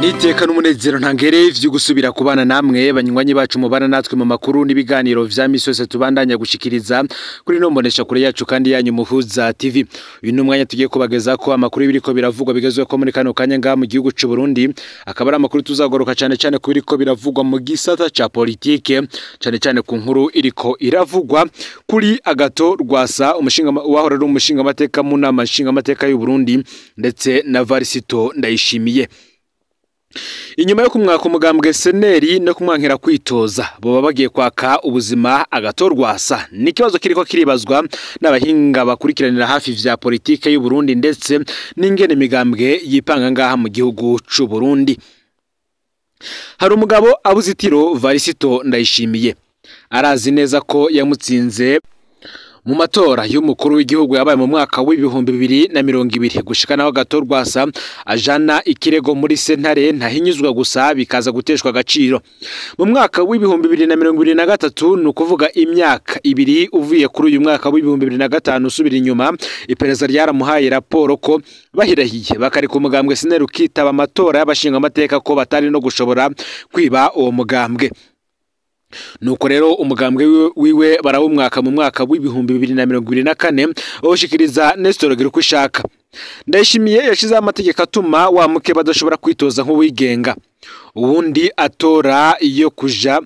Niteka n'umunezero ntangere vyo gusubira kubana namwe banywanyi bacu mubana natwe mu makuru n'ibiganiro vya misi yose tubandanya gushikiriza kuri no mbonesha kure yacu kandi yanyu Muhuza TV. Uyu ni umwanya tugiye kubageza ko amakuru y'ibiriko biravugwa bigezwe ko muri kano kanya ngaha mu gihugu c'u Burundi, akaba ari amakuru tuzagoroka cane cane ku biriko biravugwa mu gisata ca politike, cane cane ku nkuru iriko iravugwa kuri Agathon Rwasa, umushinga wahora ari umushinga amateka mu nama nshinga amateka y'u Burundi, ndetse na Varisito Ndayishimiye. Inyuma yo kumwaka umugambwe seneri no kumwankira kwitoza, boba bagiye kwaka ubuzima Agathon Rwasa. Ni ikibazo kiriko kiribazwa n'abahinga bakurikiranira hafi vya politike y'u Burundi ndetse n'ingene imigambwe yipanga ngaha mu gihugu c'u Burundi. Hari umugabo abuzitiro Varisito Ndayishimiye, arazi neza ko yamutsinze mu matora y'umukuru w'igihugu yabaye mu mwaka w'2020, gushika naho Agathon Rwasa ajana ikirego muri sentare ntahinyuzwa gusa bikaza guteshwa agaciro. Mu mwaka w'2023, ni ukuvuga imyaka ibiri uvuye kuri uyu mwaka w'2005 usubira inyuma, iperereza ryaramuhaye raporo ko bahirahiye bakareka umugambwe seneri ukitaba amatora y'abashinga amateka ko batari no gushobora kwiba uwo mugambwe. Nuko rero umugambwe wiwe barawumwaka mu mwaka w'2024 bawushikiriza Nestor Girukwishaka. Ndayishimiye yashizeho amategeko atuma wa muke badashobora kwitoza nk'uwigenga, uwundi atora iyo kuja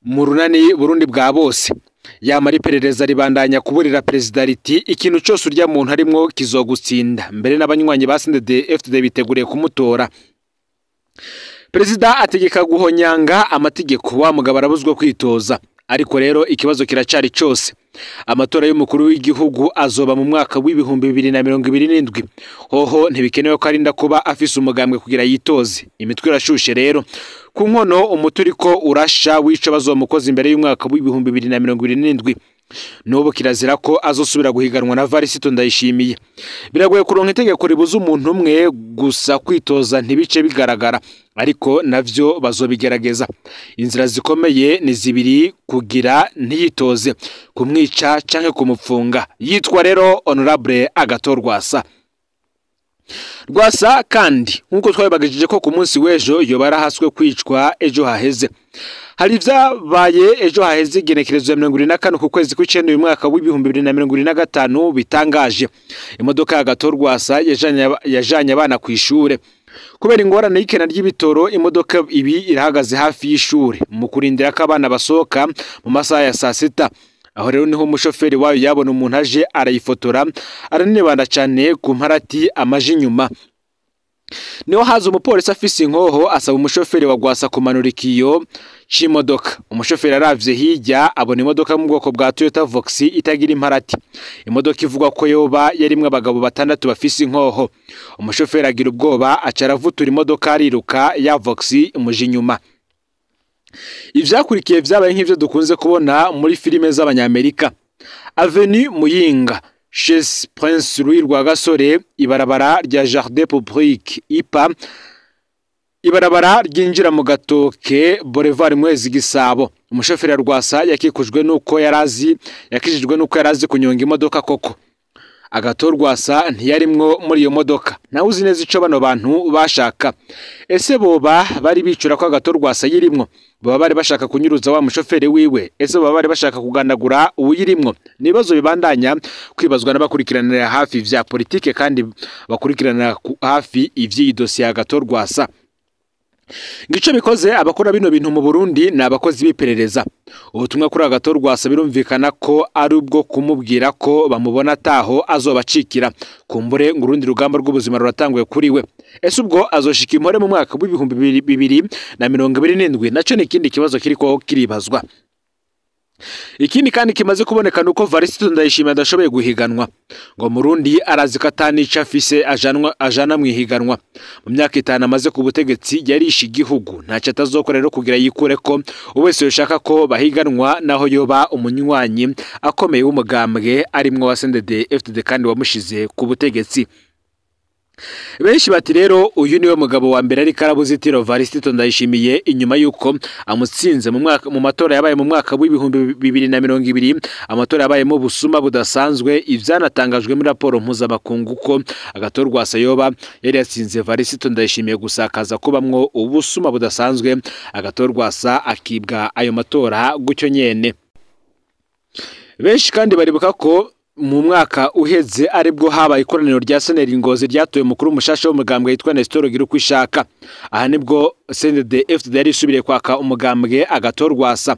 mu runani Burundi bwa bose. Yamara iperereza ribandanya kuburira perezida riti ikintu cose urya muntu arimwo kizogutsinda. Mbere n'abanywanyi ba CNDD-FDD biteguriye kumutora. Perezida ategeka guhonyanga amategeko, wa mugabo arabuzwa kwitoza. Ariko rero ikibazo kiracari cose. Amatora y'umukuru w'igihugu azoba mu mwaka w'2027. Hoho ntibikenewe ko arinda kuba afise umugambwe kugira yitoze. Imitwe irashushe rero. Ku nkono umuti uriko urasha wico bazomukoza imbere y'umwaka w'2027. Nubu kirazira ko azosubira guhiganwa na Varisito Ndayishimiye. Biragoye kuronka itegeko ribuza umuntu umwe gusa kwitoza ntibice bigaragara, ariko navyo bazobigerageza. Inzira zikomeye ni zibiri kugira ntiyitoze, kumwica canke kumupfunga. Yitwa rero Honorable Agathon Rwasa. Rwasa kandi nkuko twabibagije ko ku munsi w'ejo yoba yarahaswe kwicwa ejo haheze. Hari vyabaye ejo haheze igenekerezo ya 24 ku kwezi kw'icenda uyu mwaka w'2025 bitangaje. Imodoka ya Agathon Rwasa yajanye abana kw'ishure. Kubera ingorane y'ikena ry'ibitoro, imodoka ibi irahagaze hafi y'ishure mu kurindira ko abana basohoka mu masaha ya saa sita. Aho rero niho umushoferi wayo yabona umuntu aje arayifotora, aranibanda cane ku mparati amaje inyuma. Niho haza umupolisi afise inkoho asaba umushoferi wa Rwasa kumanura ikiyo c'imodoka. Umushoferi aravye hirya abona imodoka mu bwoko bwa Toyota Vox itagira imparati. Imodoka ivugwa ko yoba yarimwe abagabo batandatu bafise inkoho. Umushoferi agira ubwoba aca aravutura imodoka ariruka, ya Vox imuje inyuma. Ivyakurikiye vyabaye nk'ivyo dukunze kubona muri filime z'Abanyamerika. Avenue Muyinga, chez Prince Louis Rwagasore, ibarabara rya Jardin Public IPA, ibarabara ryinjira mu Gatoke, Boulevard Mwezi Gisabo. Umushoferi Rwasa yakikujwe nuko yarazi, yakijijwe nuko yarazi kunyonga imodoka koko. Agathon Rwasa ntiyarimwo muri iyo modoka. Nawe uzi neza ico bano bantu bashaka. Ese boba bari bicura ko Agathon Rwasa yirimwo? Boba bari bashaka kunyuruza wa mushoferi wiwe? Ese boba bari bashaka kugandagura uwirimwo? Nibazo bibandanya kwibazwa n'abakurikiranira hafi vya politike kandi bakurikiranira hafi ivy'iyi dosiye ya Agathon Rwasa. Ngico bikoze abakora bino bintu mu Burundi ni abakozi b'iperereza. Ubutumwa kuri Agathon Rwasa birumvikana ko ari ubwo kumubwira ko bamubona ataho azobacikira. Kumbure ngo urundi rugamba rw'ubuzima ruratanguye kuri we. Ese ubwo azoshika impore mu mwaka w'2027? Naco ni ikindi kibazo kiriko kiribazwa. Ikindi kandi kimaze kuboneka nuko Varisito Ndayishimiye adashoboye guhiganwa. Ngo Murundi arazi ko atanica afise ajana mu ihiganwa. Mu myaka 5 amaze ku butegetsi yarishe igihugu, ntaco atazokora rero kugira yikure ko uwese yoshaka ko bahiganwa naho yoba umunywanyi akomeye w'umugambwe arimwo wa CNDD-FDD kandi wamushize ku butegetsi. Benshi bati rero uyu niwe mugabo wa mbere ariko arabuzitiro Varisito Ndayishimiye inyuma yuko amutsinze mu mwaka mu matora yabaye mu mwaka w'2020, amatora yabayemo busuma budasanzwe, ivyanatangajwe muri raporo mpuzamakungu ko Agathon Rwasa yoba yari yatsinze Varisito Ndayishimiye gusakaza kubamwo ubusuma budasanzwe, Agathon Rwasa akibwa ayo matora gutyo nyene. Benshi kandi baribuka ko mu mwaka uheze aribwo habaye ikoraniro rya Seneri Ngozi ryatoye umukuru mushasha w'umugambwe yitwa Nestor Girukwishaka. Aha nibwo CNDD-FDD yari isubiriye kwaka umugambwe Agathon Rwasa.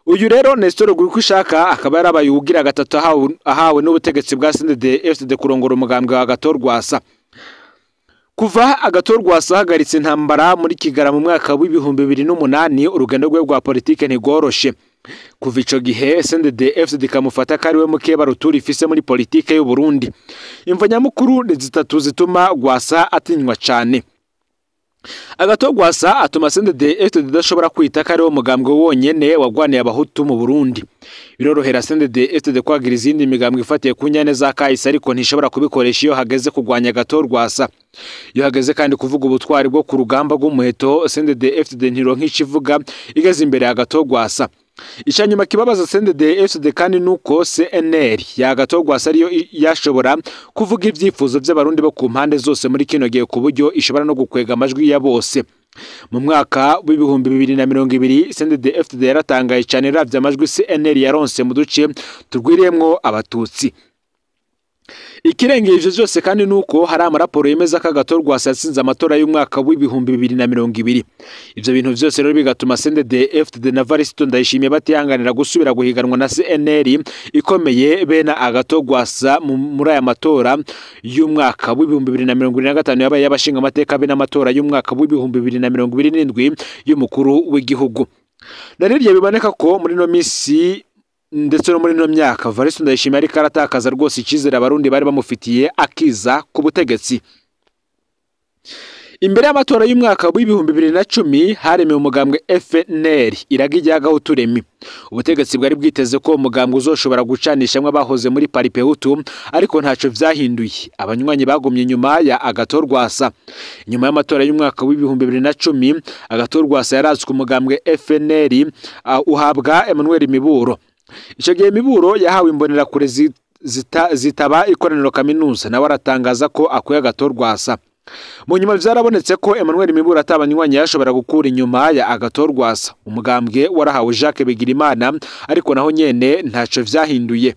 Uyu rero Nestor Girukwishaka akaba yarabaye uwugira gatatu ahawe n'ubutegetsi bwa CNDD-FDD kurongora umugambwe wa Agathon Rwasa. Kuva Agathon Rwasa ahagaritse intambara muri Kigara mu mwaka w'2008, urugendo rwe rwa politike ntigoroshe. Kuva ico gihe CNDD-FDD ikamufata ko ariwe mukeba rutura ifise muri politike y'u Burundi. Imvo nyamukuru ni zitatu zituma Rwasa atinywa cane. Agathon Rwasa atuma CNDD-FDD idashobora kwita ko ariwe mugambwe wonyene wagwaniye abahutu mu Burundi. Birorohera CNDD-FDD kwagira izindi migambwe ifatiye ku nyane za kahise, ariko ntishobora kubikoresha iyo hageze kugwanya Agathon Rwasa. Iyo hageze kandi kuvuga ubutwari bwo ku rugamba rw'umuheto, CNDD-FDD ntironka ikivuga igeze imbere ya Agathon Rwasa. Icanyuma kibabaza CNDD-FDD kandi nuko CNL ya Agathon Rwasa ariyo yashobora kuvuga ivyifuzo vy'abarundi bo ku mpande zose muri kino gihe, ku buryo ishobora no gukwega amajwi ya bose. Mu mwaka w'2020 CNDD-FDD yaratangaye cane iravye amajwi CNL yaronse mu duce turwiriyemwo abatutsi. Ikirengeye ivyo vyose kandi nuko hari amaraporo yemeza ko Agathon Rwasa yatsinze amatora y'umwaka w'2020. Ivyo bintu vyose rero bigatuma CNDD-FDD na Varisito Ndayishimiye batihanganira gusubira guhiganwa na CNL ikomeye bene Agathon Rwasa muri aya matora y'umwaka w'2025 yabaye y'abashinga amateka be n'amatora y'umwaka w'2027 y'umukuru w'igihugu. Narirye biboneka ko muri no misi ndetse no muri no myaka Varisito Ndayishimiye ariko aratakaza rwose icyizere abarundi bari bamufitiye akiza ku butegetsi. Imbere y'amatora y'umwaka w'2010 haremewe umugambwe FNL iraga ijyagaho Remi. Ubutegetsi bwari bwiteze ko umugambwe uzoshobora gucanishamwe abahoze muri Paripehutu, ariko ntaco vyahinduye. Abanywanyi bagumye inyuma ya Agathon Rwasa. Inyuma y'amatora y'umwaka w'2010 Agathon Rwasa yaratswe umugambwe FNL uhabwa Emmanuel Miburo. Ico gihe Miburo yahawe imbonerakure zitaba ikoraniro kaminuza, nawe aratangaza ko akuye Agathon Rwasa. Mu nyuma vyarabonetse ko Emmanuel Miburo atabanywanyi yashobora gukura inyuma ya Agathon Rwasa. Umugambwe warahawe Jacques Bigirimana, ariko naho nyene ntaco vyahinduye.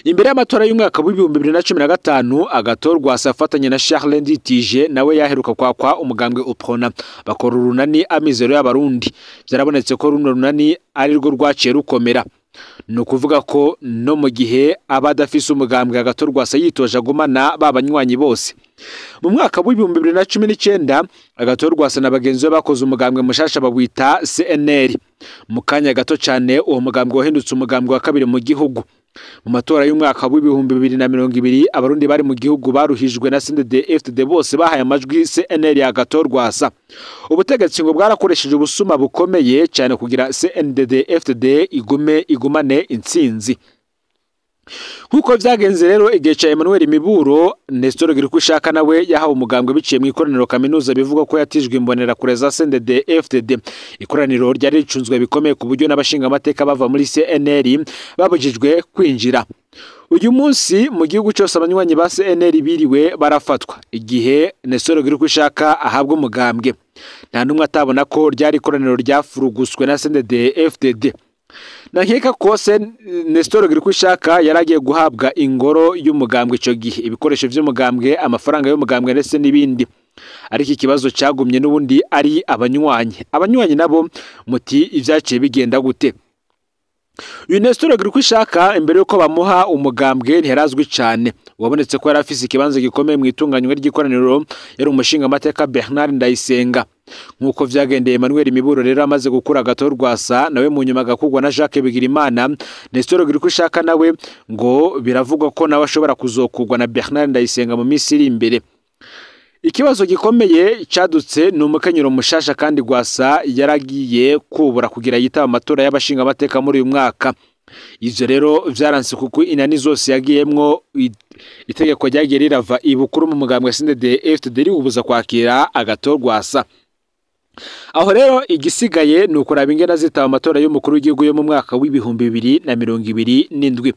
Imbere y'amatora y'umwaka w'2015 Agathon Rwasa afatanye na Charles Nditije nawe yaheruka kwakwa umugambwe Uprona, bakora urunani Amizero y'Abarundi. Vyarabonetse ko runo runani ari rwo rwaciye rukomera. Ni ukuvuga ko no mu gihe aba adafise umugambwe Agathon Rwasa yitoje agumana babanywanyi bose. Mu mwaka w'2019 Agathon Rwasa na bagenzi be bakoze umugambwe mushasha bawita CNL. Mu kanya gato cane uwo mugambwe wahindutse umugambwe wa kabiri mu gihugu. Mu matora y'umwaka w'2020 abarundi bari mu gihugu baruhijwe na CNDD-FDD bose bahaye amajwi CNL ya Agathon Rwasa. Ubutegetsi ngo bwarakoresheje ubusuma bukomeye cyane kugira CNDD-FDD igumane intsinzi. Nkuko vyagenze rero igihe ca Emmanuel Miburo, Nestor Girukwishaka nawe yahawe umugambwe biciye mu ikoraniro kaminuza bivugwa ko yatijwe imbonera kure za CNDD-FDD. Ikoraniro ryari ricunzwe bikomeye ku buryo n'abashinga amateka bava muri CNL babujijwe kwinjira. Uyu munsi mu gihugu cyose abanywanyi ba CNL biriwe barafatwa igihe Nestor Girukwishaka ahabwa umugambwe. Nta numwe atabona ko ryari ikoraniro ryafuruguswe na CNDD-FDD. Na nkeka ko Nestor Girukwishaka yaragiye guhabwa ingoro y'umugambwe ico gihe, ibikoresho vy'umugambwe, amafaranga y'umugambwe ndetse n'ibindi. Ariko ikibazo cyagumye n'ubundi ari abanywanyi. Abanywanyi nabo muti ivyaciye bigenda gute? Uyu Nestor Girukwishaka imbere yuko bamuha umugambwe ntiyarazwi cyane. Wabonetse ko yari afise ikibanza gikomeye mu itunganywa ry'ikoraniro, yari umushinga amateka Bernard Ndayisenga. Nkuko vyagendeye Emmanuel Miburo rero amaze gukura Agathon Rwasa nawe mu nyuma agakugwa na Jacques Bigirimana, Nestor Girukwishaka nawe ngo biravugwa ko nawe ashobora kuzokugwa na Bernard Ndayisenga mu minsi iri imbere. Ikibazo gikomeye cadutse ni umukenyero mushasha kandi Rwasa yaragiye kubura kugira yitaba amatora y'abashinga amateka muri uyu mwaka. Ivyo rero vyaranse kuko inani zose yagiyemwo Itegeko ryagiye rirava ibukuru mu mugambwe CNDD-FDD riwubuza kwakira Agathon Rwasa. Aho rero igisigaye ni ukuraba ingene zitaba amatora y'umukuru w'igihugu yo mu mwaka w'2027.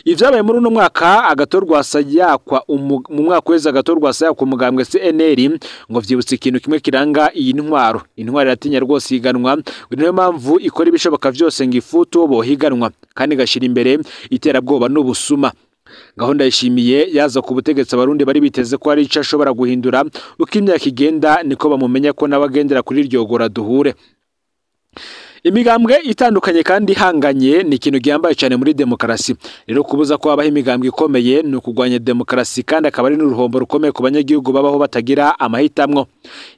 Ivyabaye muri uno mwaka Agathon Rwasa yakwa mu mwaka weze Agathon Rwasa yakwa umugambwe CNL ngo vyibutse ikintu kimwe kiranga iyi ntwaro. Intwaro iratinya rwose higanwa, niyo mpamvu ikora ibishoboka vyose ngo ifutu bohiganwa kandi gashira imbere iterabwoba n'ubusuma. Gahunda yishimiye yaza ku butegetsi abarundi bari biteze ko ari ico ashobora guhindura, uko imyaka igenda niko bamumenya ko nabagendera kuri iryo gora duhure. Imigambwe itandukanye kandi ihanganye ni ikintu gihambaye cyane muri demokarasi. Rero kubuza ko habaho imigambwe ikomeye ni ukugwanya demokarasi, kandi akaba ari n'uruhombo rukomeye ku banyagihugu babaho batagira amahitamwo.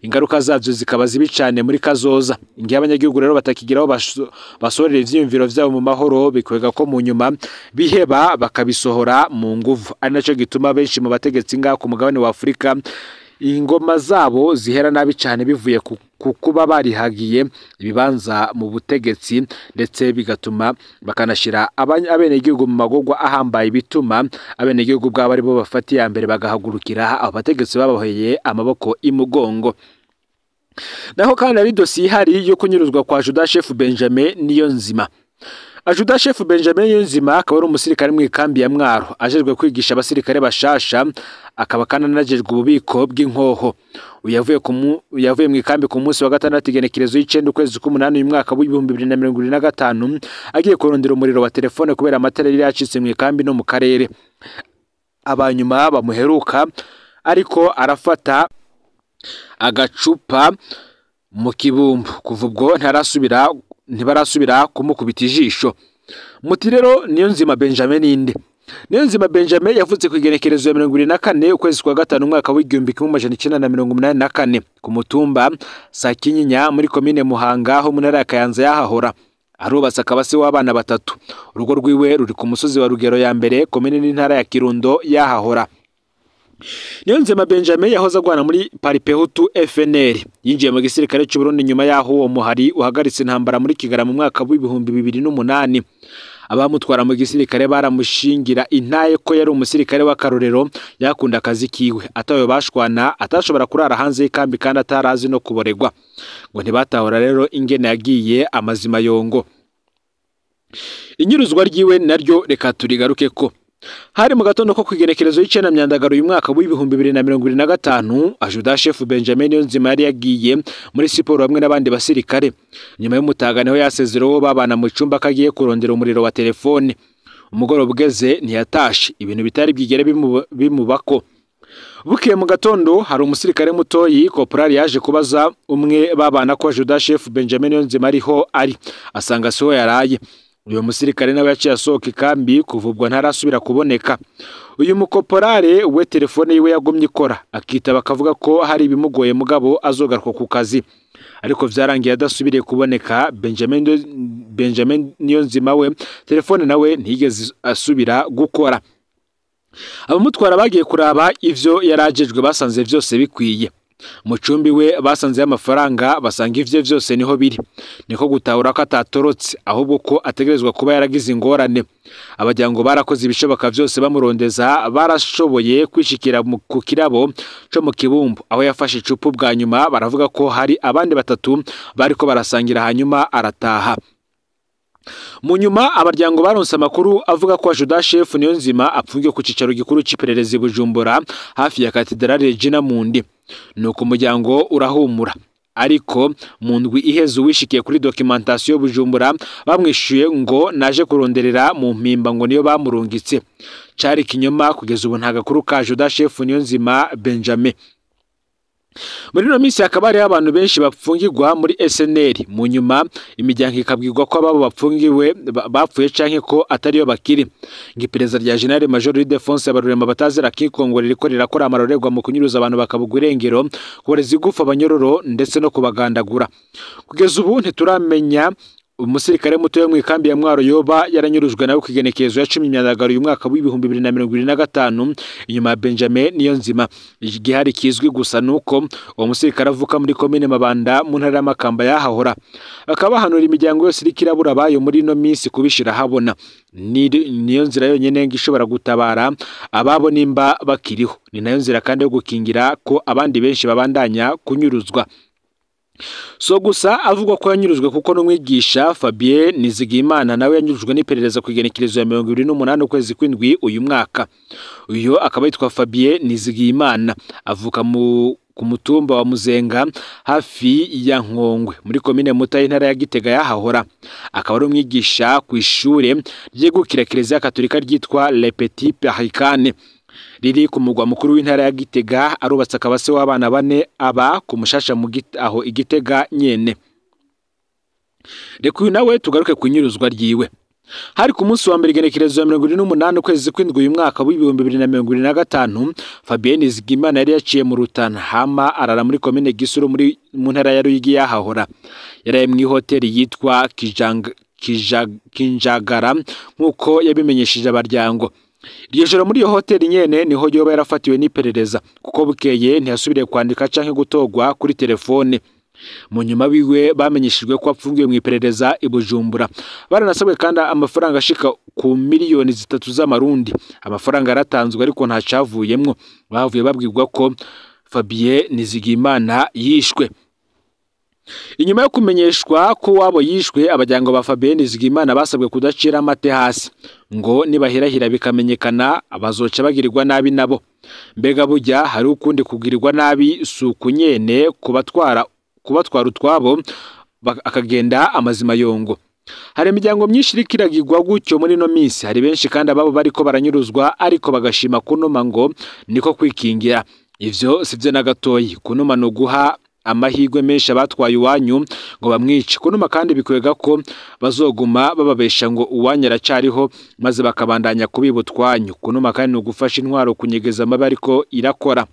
Ingaruka zavyo zikaba zibi cyane muri kazoza. Ingihe abanyagihugu rero batakigiraho basorera ivyiyumviro vyabo mu mahoro, bikwega ko mu nyuma biheba bakabisohora mu nguvu. Ari naco gituma benshi mu bategetsi ngaha ku mugabane wa Afrika ingoma zabo zihera nabi cyane bivuye ku kuba barihagiye ibibanza mu butegetsi, ndetse bigatuma bakanashira abenegihugu mu magogwa ahambaye, bituma abenegihugu bwabo aribo bafata iya mbere bagahagurukira abo bategetsi baboheye amaboko imugongo. Naho kandi ari dosiye ihari yo kunyuruzwa kwa Juda Chef Benjamin Niyonzima. Ajuda Chef Benjamin Niyonzima akaba ari umusirikare mu ikambi ya Mwaro, ajejwe kwigisha abasirikare bashasha, akaba kandi anajejwe ububiko bw'inkoho. Uyavuye mu ikambi ku munsi wa gatandatu igenekerezo y'icenda ukwezi k'umunani uyu mwaka w'2025, agiye kurondera umuriro wa telefone kubera amatara yari yacitse mu ikambi no mu karere. Abanyuma bamuheruka ariko arafata agacupa mu kibumbu, kuva ubwo ntibarasubira kumukubita ijisho. Muti rero Niyonzima Benjamin ninde? Niyonzima Benjamin yavutse ku igenekerezo ya 24 ukwezi kwa gatanu umwaka w'1984 ku mutumba Sakinyinya muri komine Muhanga ho mu ntara ya Kayanza yahahora. Arubatse akaba se w'abana batatu. Urugo rwiwe ruri ku musozi wa Rugero ya mbere, komine n'intara ya Kirundo yahahora. Niyonzima Benjamin yahoze agwana muri Paripehutu FNL. Yinjiye mu gisirikare cy'u Burundi nyuma yaho uwo muhari uhagaritse intambara muri Kigarama mu mwaka w'2008. Abamutwara mu gisirikare baramushingira intaye ko yari umusirikare w'akarorero, yakunda akazi kiwe, atawe bashwana, atashobora kurara hanze y'ikambi kandi atarazi no kuboregwa. Ngo ntibatahora rero ingene yagiye amazima yongo. Inyuruzwa ryiwe naryo reka turigaruke ko hari mu gatondo ko kwigerekerezo y'icenda myandagaro uyu mwaka w'2025, Ajuda Chef Benjamin Niyonzima yari yagiye muri siporo hamwe n'abandi basirikare. Nyuma y'umutaga niho yasezerewe babana mu cumba kagiye kurondera umuriro wa telefone. Umugoroba ugeze ntiyatashe, ibintu bitari byigere bimubako. Bukeye mu gatondo hari umusirikare mutoyi Corporal yaje kubaza umwe babana ko Ajuda Chef Benjamin Niyonzima ariho ari, asanga siho yaraye. Uyu musirikare nawe yaciye asohoka ikambi, kuva ubwo ntarasubira kuboneka. Uyu mukoporale we telefone yiwe yagumye ikora, akitaba akavuga ko hari ibimugoye mugabo azogaruka ku kazi, ariko vyarangiye adasubiriye kuboneka. Benjamin Niyonzima we telefone nawe ntiyigeze asubira gukora. Abamutwara bagiye kuraba ivyo yarajejwe basanze vyose bikwiye. Mu cumbi we basanze amafaranga, basanga ivyo vyose niho biri. Niko gutahura ko atatorotse, ahubwo ko ategerezwa kuba yaragize ingorane. Abajyango barakoze ibishoboka vyose bamurondeza, barashoboye kwishikira ku kirabo co mu kibumbu aho yafashe icupa bwa nyuma. Baravuga ko hari abandi batatu bariko barasangira, hanyuma arataha. Mu nyuma abaryango baronse amakuru avuga ko Ajuda Chef Niyonzima apfungiwe ku cicaro gikuru c'iperereza i Bujumbura hafi ya Katedrale Regina Mundi. Nuko umuryango urahumura, ariko mu ndwi iheze uwishikiye kuri documentation Bujumbura bamwishuye ngo naje kuronderera mu mpimba ngo niyo bamurungitse. Cari kinyoma, kugeza ubu nta gakuru ka Ajuda Chef Niyonzima Benjamin. Muri ino minsi hakaba hariho abantu benshi bapfungirwa muri SNL. Mu nyuma imiryango ikabwirwa ko ababo bapfungiwe bapfuye canke ko atariyo bakiri. Iperereza rya General Major Ildefonse Habarurema batazira Kikongo ririko rirakora amarorerwa mu kunyuruza abantu bakabugwa irengero, kuboreza igufa abanyororo ndetse no kubagandagura. Kugeza ubu ntituramenya Umusirikare muto yo mu ikambi ya Mwaro yoba yaranyurujwe nawe kwigenekerezo ya 10 Myandagaro uyu mwaka w'2025 inyuma ya Benjamin Niyonzima. Igihari kizwi gusa nuko uwo musirikare avuka muri komine Mabanda mu ntara y'Amakamba yahahora. Bakaba bahanura imiryango yose iriko irabura abayo muri ino minsi kubishira habona. Niyo nzira yonyene ishobora gutabara ababo nimba bakiriho. Ni nayo nzira kandi yo gukingira ko abandi benshi babandanya kunyuruzwa. So gusa avugwa ko yanyurujwe kuko n'umwigisha Fabien Nizigimana nawe yanyurujwe n'iperereza ku igenekerezo ya 28 ukwezi kw'indwi uyu mwaka. Uyu akaba yitwa Fabien Nizigimana, avuka ku mutumba wa Muzenga hafi ya Nkongwe muri komine Muta y'intara ya Gitega yahahora. Akaba ari umwigisha ku ishure ryegukira Kiliziya Katolika ryitwa Le Petit Péricane riri ku mugwa mukuru w'intara ya Gitega. Arubatse akaba se w'abana bane, aba ku Mushasha mu aho Igitega nyene. Reka uyu nawe tugaruke ku inyuruzwa ryiwe. Hari ku munsi wa mbere igenekerezo ya 28 ukwezi kw'indwi uyu mwaka w'2025, Fabien Nizigimana yari yaciye mu Rutana hama arara muri komine Gisuru muri mu ntara ya Ruyigi yahahora. Yaraye mu hoteli yitwa Kinjagara nkuko yabimenyesheje abaryango. Iryo joro muri iyo hoteli nyene niho yoba yarafatiwe n'iperereza, kuko bukeye ntiyasubiriye kwandika canke gutogwa kuri telefone. Mu nyuma biwe bamenyeshejwe ko apfungiwe mu iperereza i Bujumbura. Baranasabwe kandi amafaranga ashika ku 3 miliyoni z'amarundi. Amafaranga yaratanzwe ariko ntacavuyemwo. Bavuye babwirwa ko Fabien Nizigimana yishwe. Inyuma yo kumenyeshwa ko wabo yishwe, abajyango ba Fabien Nizigimana basabwe kudacira amate hasi, ngo nibahirahira bikamenyekana bazoca bagirirwa nabi nabo. Mbega burya hari ukundi kugirirwa nabi si ukunyene kubatwara utwabo akagenda amazima yongo? Hari imiryango myinshi iriko iragirwa gutyo muri ino minsi. Hari benshi kandi ababo bariko baranyuruzwa ariko bagashima kunuma ngo niko kwikingira. Ivyo sivyo na gatoyi. Kunuma no guha amahirwe menshi abatwaye iwanyu ngo bamwice. Kunuma kandi bikwega ko bazoguma bababesha ngo uwanyu aracariho, maze bakabandanya kubiba utwanyu. Kunuma kandi ni ugufasha intwaro kunyegeza amabi ariko irakora.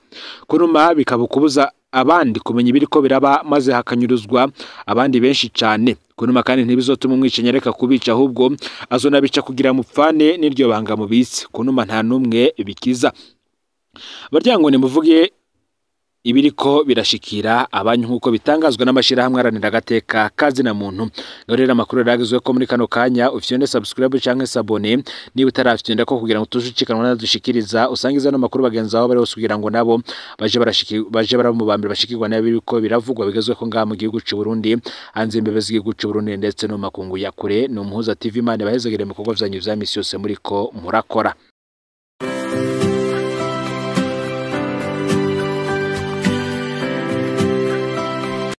Kunuma bikaba ukubuza abandi kumenya ibiriko biraba, maze hakanyuruzwa abandi benshi cane. Kunuma kandi ntibizotuma umwicanyi areka kubica, ahubwo azonabica kugira mupfane n'iryo banga mubitse. Kunuma nta n'umwe bikiza. Baryango, nimuvuge ibiriko birashikira abanyu nk'uko bitangazwa n'amashirahamwe aharanira agateka kazina muntu. Ngaho rero amakuru yaragezwe ko muri kano kanya ufyonde subscribe canke s'abonner niba utarafyonda ko, kugira ngo tujucikanwa nadushikiriza. Usangiza no makuru bagenzi aho bari hose kugira ngo nabo baje baraba mu bambere bashikirwa n'ibiriko biravugwa bigezwe ko ngaha mu gihugu c'u Burundi, hanze imbebe z'igihugu c'u Burundi ndetse no mu makungu ya kure. Ni Umuhuza TV. Imana ibahezagire mu bikorwa vyanyu vya misi yose muriko murakora.